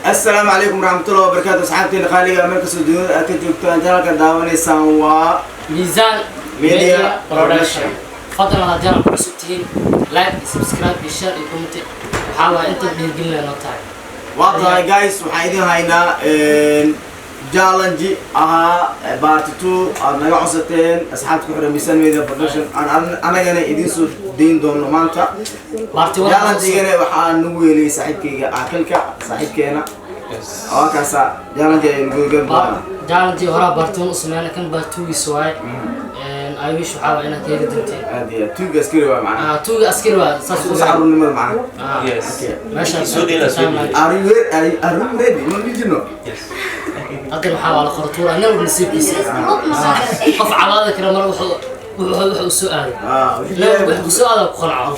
Asalaamu calaykum waraxmatullahi wabarakaatu. Asxaabteena qaaliga, meel kastoo dunida aad ka joogtaan, channelka daawanaysaan waa Miisaan Media Production. Fadlan haddaad channelka cusub tihiin, like iyo subscribe iyo share iyo comment. Waxaa waaya inta dhiirgelinaya noo tahay. Waa tahay guys, waxaan idin haynaa challenge ahaa part 2 aad naga codsateen, asxaabta ku xiran Miisaan Media Production, aan anagana idiin soo dayn doono maanta. Part 1. Challenge-gana waxaa nagu weeliyay saaxiibkayga Caaqilka, saaxiibkeena. Waa kaasa, challenge ayaynu gudageli doonaa. Challenge horaa part 1 u sameyna, kan part 2giisa waaye. I wish waxaa waaya inaad ka heli doonteen. Aad iyo aad, tuuga askari waa macnaha. Ah, tuuga askari waa saas. Kusa caruurnimada macnaha. Ah, Yes. Okay. meeshaan Soo dheela, soo dheela. Are you ready? Are you ready? Ma dijino? Yes. Haddan waxaa waa la qoratuura nin walba nasiibkiisa. Qof cabaada kale mar wuxuu soo aaday. Ah, nin walba wuxuu soo aada ku qanco.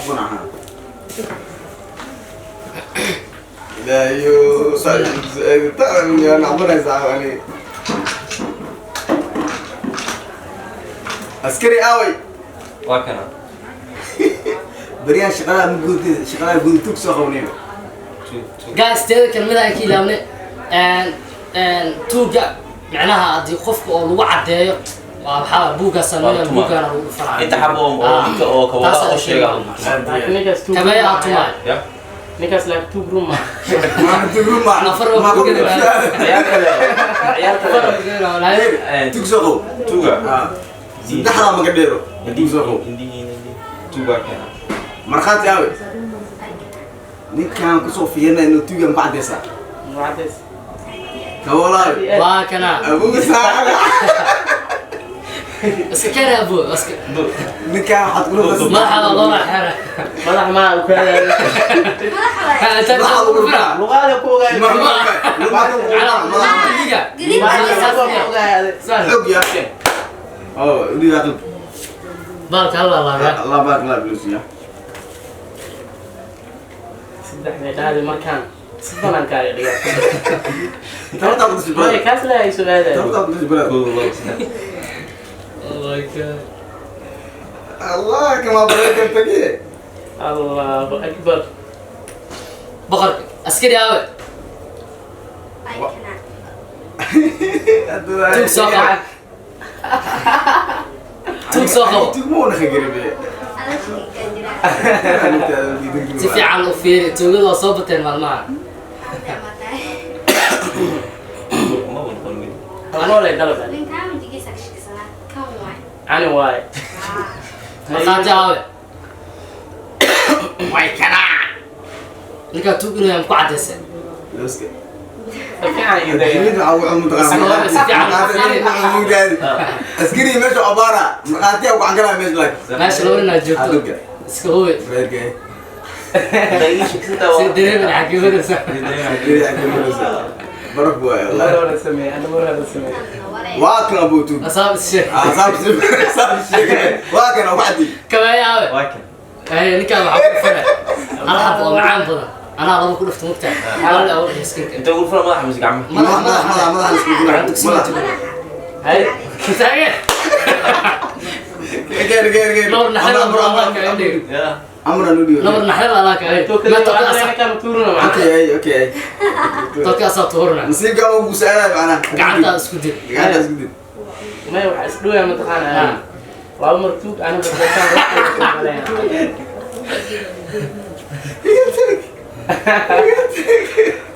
Ilaahayo, saaxiib, nacbanaysaa ani. Askari aaway? Waa kana. Baryahan shaqadaa ma gudutay, shaqadaa gudutug soo qabnayo. Two, two. Guys, teeda kale mid aan ka ilaawne, tuuga micnaha haddii qofka oo lagu caddeeyo, waa waxaa buuggaas sameeya, buuggaana lagu dhufanaa. Inta xabo oo ninka oo kawadaa oo sheega. Laakiin ninkaas tuug Kabeeya ma aa tumaay. Ya. Ninkaas laakiin tuug run ma. Tuguma. Nafar waa ku geli. Ciyaar kale. Ciyaar kale. Tug soo qow. Tuga. Ah, saddexdaa maga dheero. Tug soo qow. Tuga kana. Markhaati aaway? Ninkaan kusoo fiirnay inuu tuuga ma cadeysaa? Mucadays. Kaboolaayo. Waa kana. Abuga saacada. Iska keena abu iska. Ninkaan waxaad kula Madaxa waa loo xera. Madax ma u kala. Madaxa ugu dhufaa. Luqada ku ogaay. Xog yaa oo udii aqal. Baalka hal laa. Allah baarak Allah bilus ya. Saddex meedhaadi markaan soddonaan kaaga dhigaa. Tarta ku disbra. Maya, kaas laa ay soo aadayo. Tarta ku disbra. Kow, labo, saddex. Oh my God. Allah kama baraka tagi. Allahu akbar. Boqorka askari aawe? Tug soo qabo, tug soo qabo. Tug ma una khagaribe. Si fiican u fiiri, tuugada waa soo bateen maalmaha. Ma noqon mid. Halmoolay dalab. Cani waaye. Markhaati aawe? Way kana. Ninkaa tuug inuu yahay ma ku caddaysay? Looska. Si fiican iyo daya. Mid waxa uu mutaqaan. Askari meesha abaara, markhaati ku cangalaa meesha laag. Meesha laba nin aad joogto. Adduunka. Iska hubi. Reerka. Si dareemin xakiimadaysa. Baraf waay Mar wallahi. hore sameeye, ana mar hore sameeye. Waa kan abu tuug. Asaab is sheeg. Ah, saab saab sheeg. Waa kan wacdi. Kabeeya aawe? Waa kan. Ay, ninkaa waxaa ku dhufanay hal xab oo macaan badan. Anaa laba ku dhufta mugtahay, hal oo miskiinka. Inta ugu furan madaxa mise gacmaha? Madax madax madax madax isku Gacanta gula. Hay. Taage. Geer geer geer. Lord naxar Allah ka indhigo. Ya. Amra nudiyo. Nabar naxar Allah ka indhigo. Tookada waa kan tuuruna macna. Okay, okay. Toka asaa tuhurna. Nasiibka uu ku saaray macna. Gacanta isku dil. Gacanta isku dil. Maya, waxaa is dhowyaa mataqaanaa. Laba mar tuug ana badbaadaan.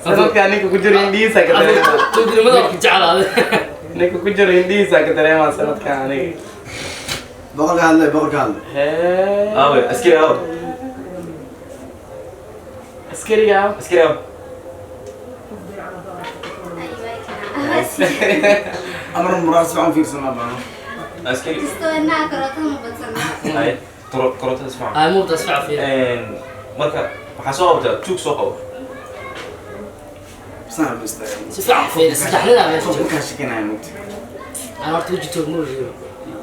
Sanadkaa ninka ku jiro indhihiisa ka dareemaa. Tuugnimada waa ku jeclaaday. Ninka ku jiro indhihiisa ka dareemaa sanadkan aniga. Boqolka hadlay, boqolka hadlay. Hee. Aawe, askari aawe. Askariga ah. Askari aawe. Amra muraas fiican fiirsanaa baan. Askari. Ay, karootada ismac. Ay, mubta isfac fiir. Marka waxaa soo qabtaa tuug soo qabo. Saan buu istaagay. Si fiican u fiiri, saddex nin aa meesha Qof joogto. ka shakinaya mugti. Aan horta weji toog ma weliyo.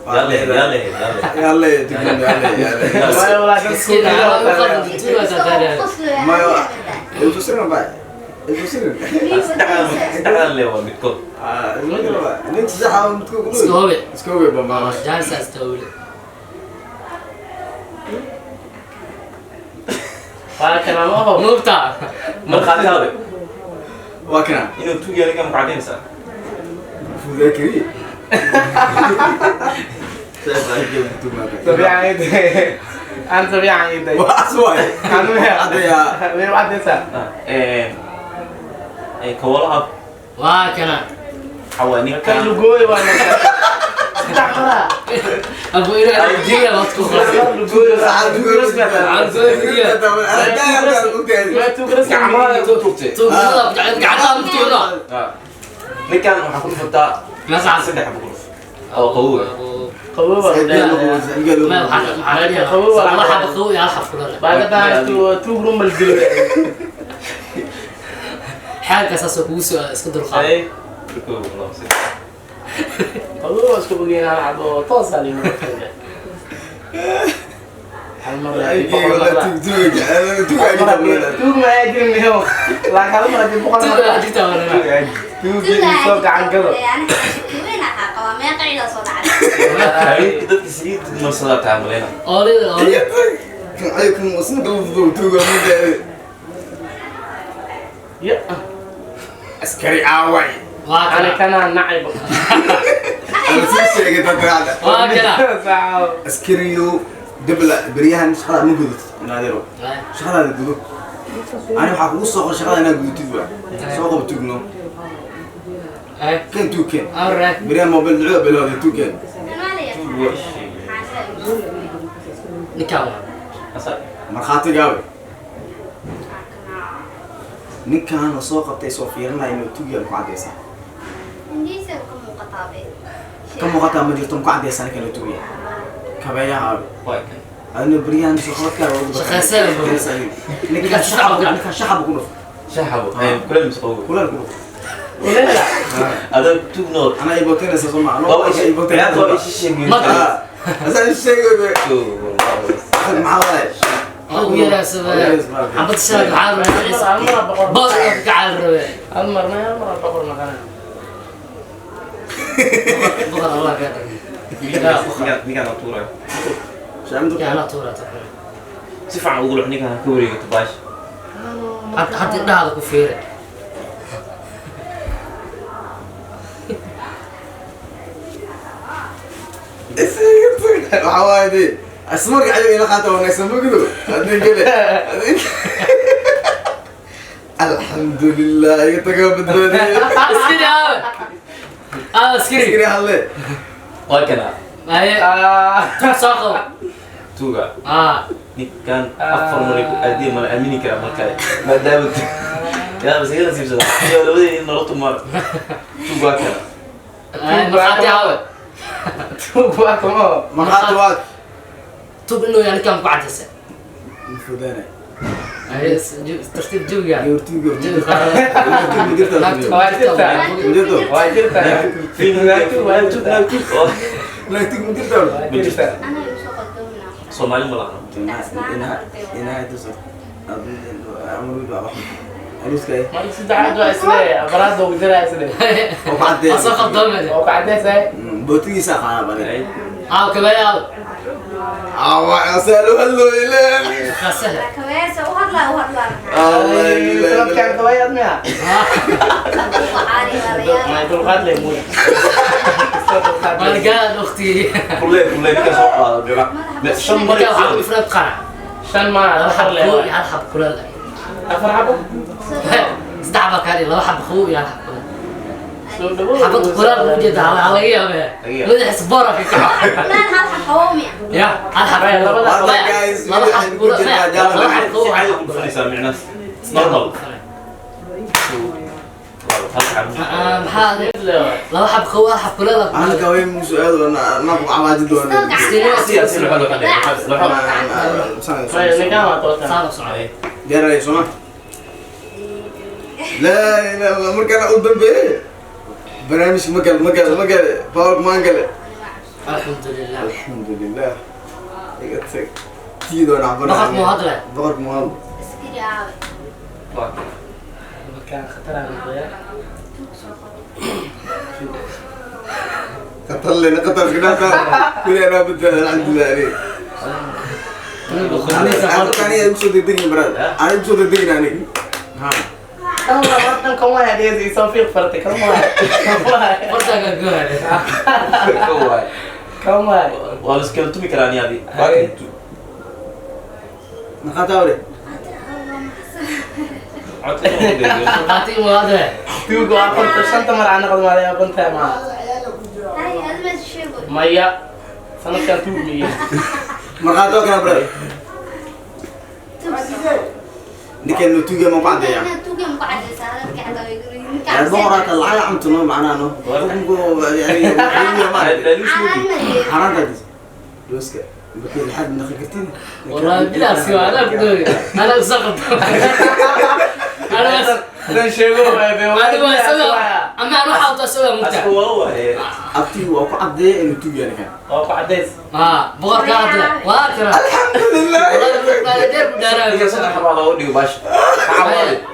Yaale, yaale, yaale. Yalle, tugan yalle, yalle. Waayo walaa dad Miskiin, anaa u qaldan tuugaa daadaaya. Mayo, ilku sirin baa. Ilku sirin. Saddexdan le waa midkood. Ah, ilku sirin baa. Ninka saxa midku ku. Iska hubi. Iska hubi bamba. Jaanis aa istaawile. Waa kana ma oho. Mubta. Markhaati aawe. Waa kana. Inuu tuug yahay ninkan ma caddaynaysaa? Fuudaa keliya. Sabiican aan sabiican iday. Waa as waay. Aan Caddeeyaa. meel cadeysaa. Kawalaha. Waa kana. Waxaa waaye ninkan. Kan lugooy waa saddex maraa. Abu ina jiya waad ku qoray. Lugooy. Gacmaha ku tugtay. Tuugada gacanta mugtooda. Ninkan waxaa ku dhufataa Masax. saddex xabo ku dhuf oo qabow ah. Qabow. Ma waxaa la laba xabo qabow iyo hal xabo kuleel. Baagadaa tuug rumal dilo. Xaalka saas oo kugu soo iska dulqaad. Ay, kow, labo, saddex. Qabow waa isku ogeyn hal xabo toos aa liigu hal mar tuug ma aadin miyo laakiin hal mar haddii boqol Tuugada mar jirta waa la. tuug soo gacan gado. Haweenka dadka saliid marsadaa tahay maleyna. Oolida oolida. Ya. Askari aaway. Waa ana kana. kana nacayb. Ana sii sheegay dadka. Waa kana. Askariyo dibla beryahan shaqada ma gudutid inaadero shaqadaada gudo. Ani waxaa kugu soo qor shaqada inaad gudutid, waa soo qabo tugno. Ay. Kan tuugkeen. Awre. Beryahan mobile ducda bilowday tuugkeen. Tuug waa ii sheegay. Ninkaan waa. Asa- Markhaatigaawe ninkaan la soo qabtay soo fiirinaya inuu tuug yahay ku caddaysaa ka muuqataa ma jirto, ku caddaysaa ninkaan la tuug yahay kabeeyaha aawe. Waa kan. Adina beryahan soo qabadkaa waa ugu batay. Shaqaysana buu. Ninkaan shacab, ninkaan shacab ku dhuf. Shan xabo. Kuleel mise qabow? Kuleel ku dhuf. Uleela. Adaa tuug nool. Anaa ibotinaysa soo maa. Waa ii- waa ii sheegay. Ma- Asaa sheegay. Kow, labo, saddex. Maxaa waaye? Ugu yaraasaba. Xabad shanaad maxaa la rabaa? Hal mar boqol. Boor ka gacan rabee. Hal mar ma hal mar boqol naqana. Boqor Allah ka dhigay. Ninkaan waa tuuraya. Shaamdu. Yaa la tuura tuura. Si fiican ugu lux ninkaan ha ka wareegato baasha. Hadda hadda indhahaada ku fiiri. Waxaa waaye dee asmarka ayaga ila qaata wanaagsan mogdo adin gele. Alxamdulilah, iga tagaa badbaadiyay. Askari aawe. Aawe askari. Askari hadle. Waa kana. Aye. Tuug soo qabo. Tuuga. Ah. Ninkan afar mar ay ku aadiyeen mala aamini karaa markale maadaama yaa bas iga nasiibsada iyo labadii in nolol tumaar. Tuug waa kana. Aye, markhaati aawe. Tuug waa kamo. Markhaati waa. Tuug inuu yahay ninkaan ku caddaysa. Fudaana. Aye, tartiib jawiga. Gabartuuga. Jawi qaar. Gabartuuga jirta. Waa jirtaa. Jirto. Waa jirtaa. Naag tuug, naag tuug oo Naagtuug ma jirta. Waa jirtaa. Soomaali ma lahano. Marka saddexaad waa isle afraad ugu jiraa isle. Waa soo qabdoomay. Oo ku caddeysay. Bootigiisa qaana bane. Aawe kabeeya aawe. Awa asalu hallo ilaa. Khasaha. Sanadkan kabayaad miya? Ma dulqaad leh muuya. Maalgaad waqtigii. Kulle kulle ninkaan soo qaado jamac shan mar. Ninkaan waxaa ku ifraad qanac. Shan ma Laba afar xabo leh. qabow iyo hal xabo kuleel. Afar xabo. Saddex baa kaa dhigi, laba xabo qabow iyo hal xabo kuleel. Soo dhawow. Xabad kuleel ugu jeeda waxaa laga yaabaa madaxiisa boora ka kaco. Ya, hal xabo Maya, kuleel. labada Hadda Maya, guys, laba xabo kuleel. Maya, laba xabo si qabow, hal caadi xabo ugu kuleel. dhufanaysaa micnaas normal. Labo, hal xabo. Ah, maxaa laba xabo qabow, hal xabo kuleel. Ana kaway musu aad na ku cawaji doona. Si loo loo loo. Maya, ninkaan waa toosan. Saan u socday. Diyaar soo ma? Laa ilaaha illallah, markaan u dambeeyay barnaamij ma gal ma gal ma gal power ma gal. Alxamdulilah. Alxamdulilah, iga tag tiidoon cabana. Boqorka muu hadlaya? Boqorka muu hadlo. Waa kana. Markaan khatar aan noqoyaa. Qatar lena qatar iska dhaafta kuli anaa badbaada alxamdulilah. Aniga aniga igu soo degdegin baraad, aniga igu soo degdegin aniga ha. Kan waa markan kan waa hadiyad isoo fiiq fartay kan waa. Kan waa. Fartaaga go'ay. Kan waay. Kan waa. Waa la iskala tumi karaa ni adi. Waa kan Markhaati awre. Codka inuu dheeyo. Markhaati imaade. Tuugo afarta shanta mar aan noqdo maalin aqoonta ma. Maya sanadkan tuug miye. Markhaati oo kana brother. Ninkan inuu tuuga ma ku caddeeyaa? يعني بقرة العيا عم تنو معناه انه يعني حرام تدس لوسك بكي لحد من خكرتين. والله بلا سوى انا بدوي انا سقط انا بس Dan sheego waa be. انا ما اسوي اما اروح اوت اسوي ممتع. Asku waa waaye. abti waa ku caddeeya inuu tuug yahay ninkan. Waa ku cadays. اه بقر قاعد واكره. الحمد لله. والله دير Ninkan saddex بدار xabaa looga dhigo baasha.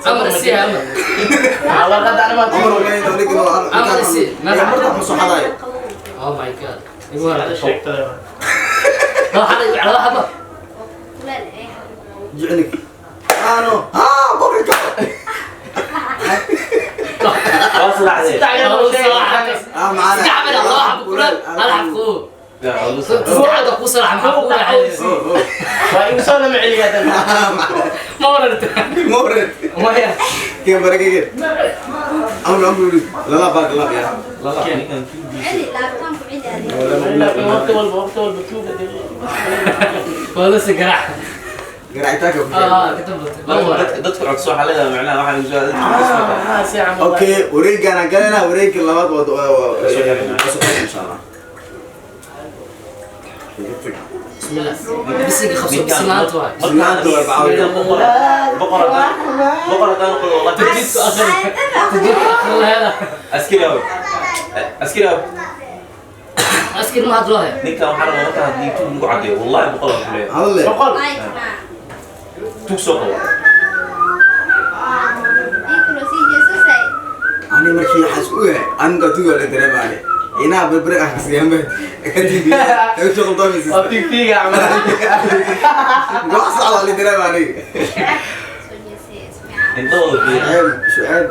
عمر السي عمر. Warqadda anima عمر وين ninkan عمر السي. marka muxuu xadaay? او ماي جاد يقول sheegtay. لو حدا على واحد jicnik ano ha boqorka. Waa salaaxdee. ah macana استعمل الله حب كلال انا حقوق Yaa, waa la salaaxday. استعمل قصر عم حقوق. Waa igu soo lama celiyaa dan. ما ورد. mawrid Maya. keen barakege amr amr lala baaq la ya. La, la, ninkan tuugiisa. Laakiin waqti walba tuuga dee. والله سقرع. garaacitaanka ku اه كتبت ما ورد. Dadka codso waxaa leedahay macnaha waxaa lagu soo dadka Ah, si camal. okay wareegaan galana wareegga labaad waa soo insha Allah. بسم الله بس خمسة بس ما انت واحد. Boqor boqor haddaan noqdo wallahi. تجيب اخر تجيب اخر هذا. Askari aw. Askari aw. اسكر ما هدروها. Ninkan waxaa rabaa marka haddii tuug lagu caddeeyo wallahi boqol aan ku leeyahay. hadle. Boqol. Tuug soo qabo. ani markii waxaan isku ogahay aniga tuuga la dareemaane inaa berbere ah kasiyambe kadib ay soo qabtaa. Waa tiig-tiiga camal. wax socda la dareema aniga. Indhahooda fiiri. shucaab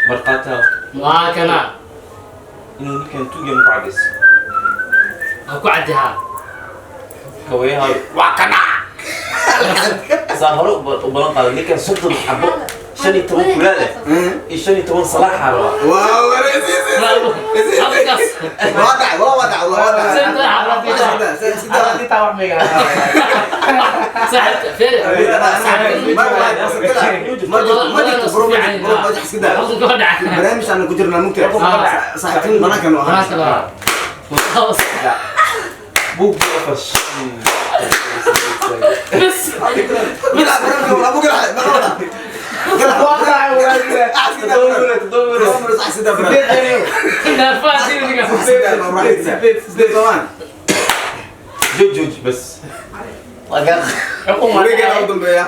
Markhaati aw. وهكذا. Inuu ninkan tuug yahay ma ku caddays. اكو عدها. Kawayaha waa kana. Saan hore u balan qaaday ninkan 30 xabo 15 kulaal eh iyo 15 salaaxa rabaa. waa wareesiis ابقص. waa dhacay waa dhacay waa dhacay. Haddii taa wax miga. صاحب فين؟ barnaamij aan ku jirnaa mugta saaxiibtin banaankan ahaa. Buug buu afar shan. بس. Waa dhacay waa. Sideed ayuu. Sideed. Jooj jooj bas. Waa gaa. Xukun waa dhacay. Wareegaan u dambeeya.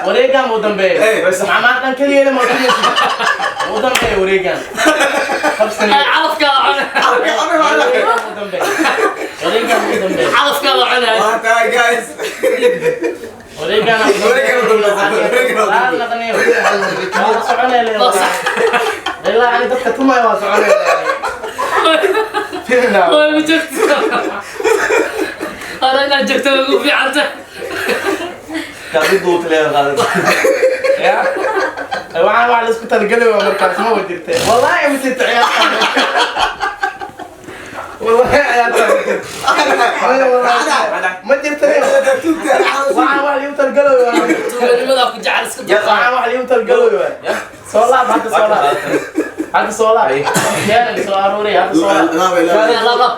Wareegaan u dambeeya. Macmaha dhan keliya ma dambeeya. U dambeeya wareegaan. Qabsani. عرفك Wareegaan u dambeeya. Wareegaan u dambeeya. عرفك عنا. Wareegaan u dambeeya. Waa naqaniyo. Waa soconaya leeyahay. Ilaa ani dadka tumaya waa soconaya. Firna. وين جبت؟ انا لا جبت اقول في عرضه. Kaadi duubta leedahay qaadan. Ya. Waxaan waa la isku talagalay waa markaas ma wajirtay. Wallahi ma jirto ciyaarta. Wallahi ciyaarta ma jirto. Ma jirto. Waxaan waa la talagalay waa. tuuganimada ku jecel iska Waxaan waa la talagalay waa. Soo laab hadda soo laab. Hadda soo laab. Keenan soo aruuri hadda soo laab. لا لا لا لا.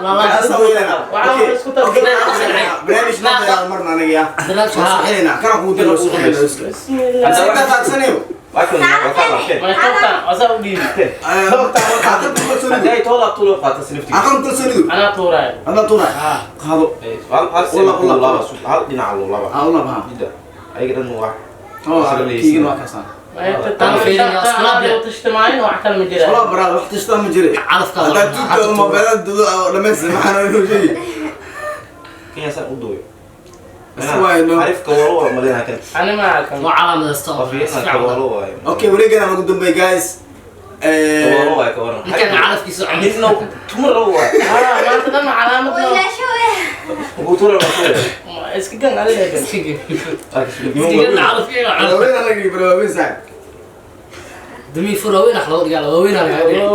Waa kan waa kan waa kan. Ma toobtaan asaa u dhiibi. Toobtaan Haddii ay toolaab tuulo qaata siniftiisa. anaa tuuraayo. Hal hal si laba hal dhinaca loo laba. Midda ayaga dhan waa. Wala baraad wax tashtaa ma jire. Calafka Haddaad tuugta moobeelada dudo oo dhamaysta maxaa inuu sheegi. Kenya saan u duubay. Iswaayno. Xarifka walo waa maleyna kan. Waa calaamadaysta oo Waa fiicnaa ka walo waaye. Okay, wareegana ugu dambeey guys. Walo waaye ka waran. Ninkan calafkiisa cunay. Nidna tumar waaye. Ugu tuura waa tuura. Calafkiisa cunay. Wareegana laga barnaamij sax. Dumi fur waaweyn wax looga dhigaa, waaweyn aa lagaa dhigay.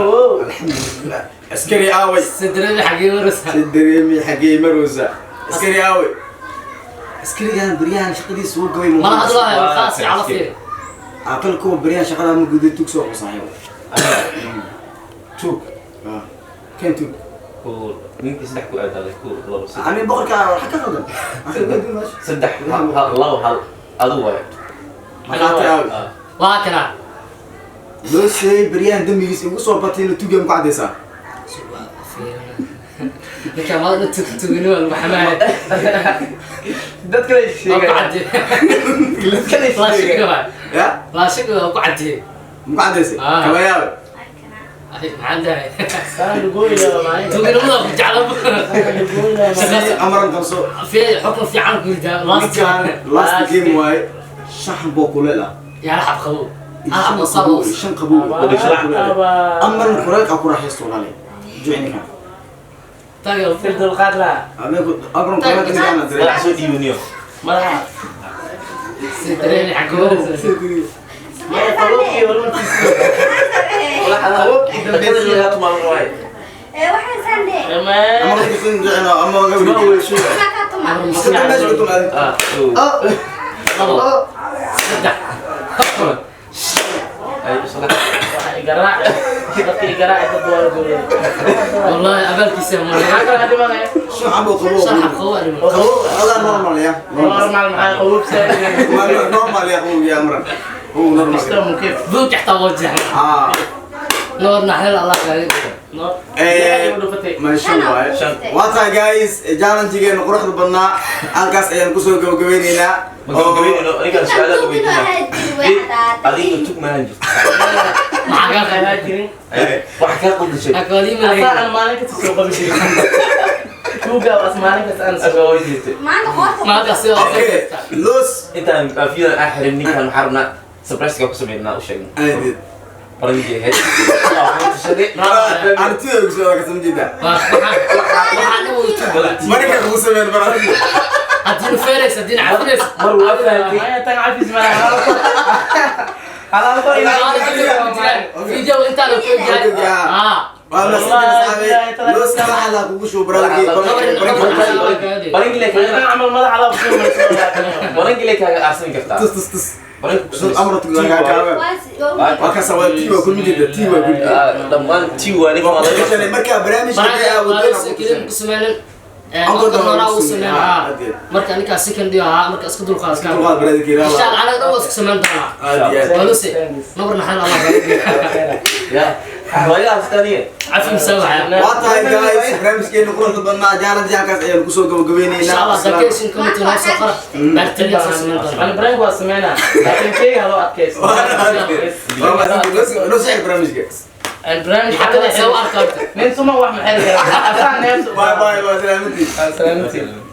Alxamdulillah. Askari aaway. Sidareemi xagee maraysaa? Si dareemi xagee maraysaa. Askari aaway. Askarigan baryahan shaqadiisa wuu gabay. Mala hadlaayo khaas calafkeeda. Aqal kuwa baryahan shaqada ma guday tug soo qosaayo. Tuug. Kan tug. Ninkii saddex ku aadaaday, kow, labo, saddex. Ani boqorka waxa ka qaldan. Saddex, hal, labo, hal. Adigu waaye. Markhaati aaway. Waa kana. Loo sheegay baryahan dambigiisa ugu soo batay inuu tuugay ma ku caddaysaa? Ninkan mala tug tugino waa lagu xamaaya. Waa ku caddeeyey. Laashika waa. Ya? Laashika waa ku caddeeyey. Ma ku caddaysay? Ah. Kaba yaabay. Maxaan dhahay? Tuginimada ku jecla. Sidii amaran qabso. Xukun fiican ku ridaa. Last Ninkaan last game waaye. Shaxan boo kuleel ah. Yaa la xab qabow. Hal xab Shan oo qabow, sar shan qabow. Amaran kuleelka ku raaxaysto walaalahay. Juci ninkaan. Taageer. Ameeku amaran kuleelka ninkaan aan diray. Madax soo dhiibaniyo. Sidareemi xagee maraysaa? Dakada lagaa tumaalan waaye. Amaran ku sin jucina ama waga wili. Saddex meesha ku tumaaday. Ah, kow. Ah. Labo. Ah. Saddex. Afar. Ay, saddex. Wallahi abaalkiisa ma Shan xabo qabow. Shan xab qabow arrimo. Qabow, xogaa normal ya. Normal ya qabow ya amaran. Qabow normal. Buug xataa waa jeexay. Ah. Noor naxdin Allah kaaga dhigo. Masha waaye. Waa tahay guys, challenge-geena quruxda badnaa halkaas ayaan kusoo gabagabeyneynaa. Ma gabagabeynayno, anigaan su'aalaha la weydiinaa. Adiga tug maahan jirto. Maxaa kaa qaldan? Ay, waxa kaa qaldashay. Akoodii ma lahayn. Asaa way jirtay. Maanta sidoo Okay, los Intaan afyadan aan xirin ninkaan waxaan rabnaa surprise-ka ku sameynaa u sheegno. aadid. Barangii ahayd. Waxaan tashaday. Artida ugu soo kasoo jeeda. Waxaan u wada Marka kugu sameyn barangii. Haddii feeraysa, haddii cafinaysa. Mar waa fahantay. Video intaan ku gaari. Ah. Waa la sameeyay. Los waxa la kugu soo barangii. Barangii kaaga barangii kaaga aarsan kartaa. Tus tus tus. Barangii ku Sus amra tugu laga kaabe. Waa ka sawir tiwa ku mid tiwa ku mid. Dhammaan tii waa ninka waa laga Marka barnaamijka ay Barangii awoodeen kaliya ku sameeyeen. Anko Anko doono u sameeyeen. Marka ninkaas second ahaa, marka isku dulqaad iska. Dulqaad barangii. Insha Allah anaga dhan waa isku sameyn doonaa. Aad iyo aad. Waluse, nabar naxdin Allah kaaga dhigo. Ya. Waa astaaniye. Cafi musamaxa. Waa tahay guys, barnaamijkeena quruxda badnaa challenge halkaas ayaan kusoo gabagabeyneynaa. Insha Allah vacation committee noo soo qora. Baartiliya soo sameyn doonaa. Noo sixir barnaamijka. Xagada soo arkaa. Nin suma wax maxay Bye bye, waa salaamantiin. Salaamantiin.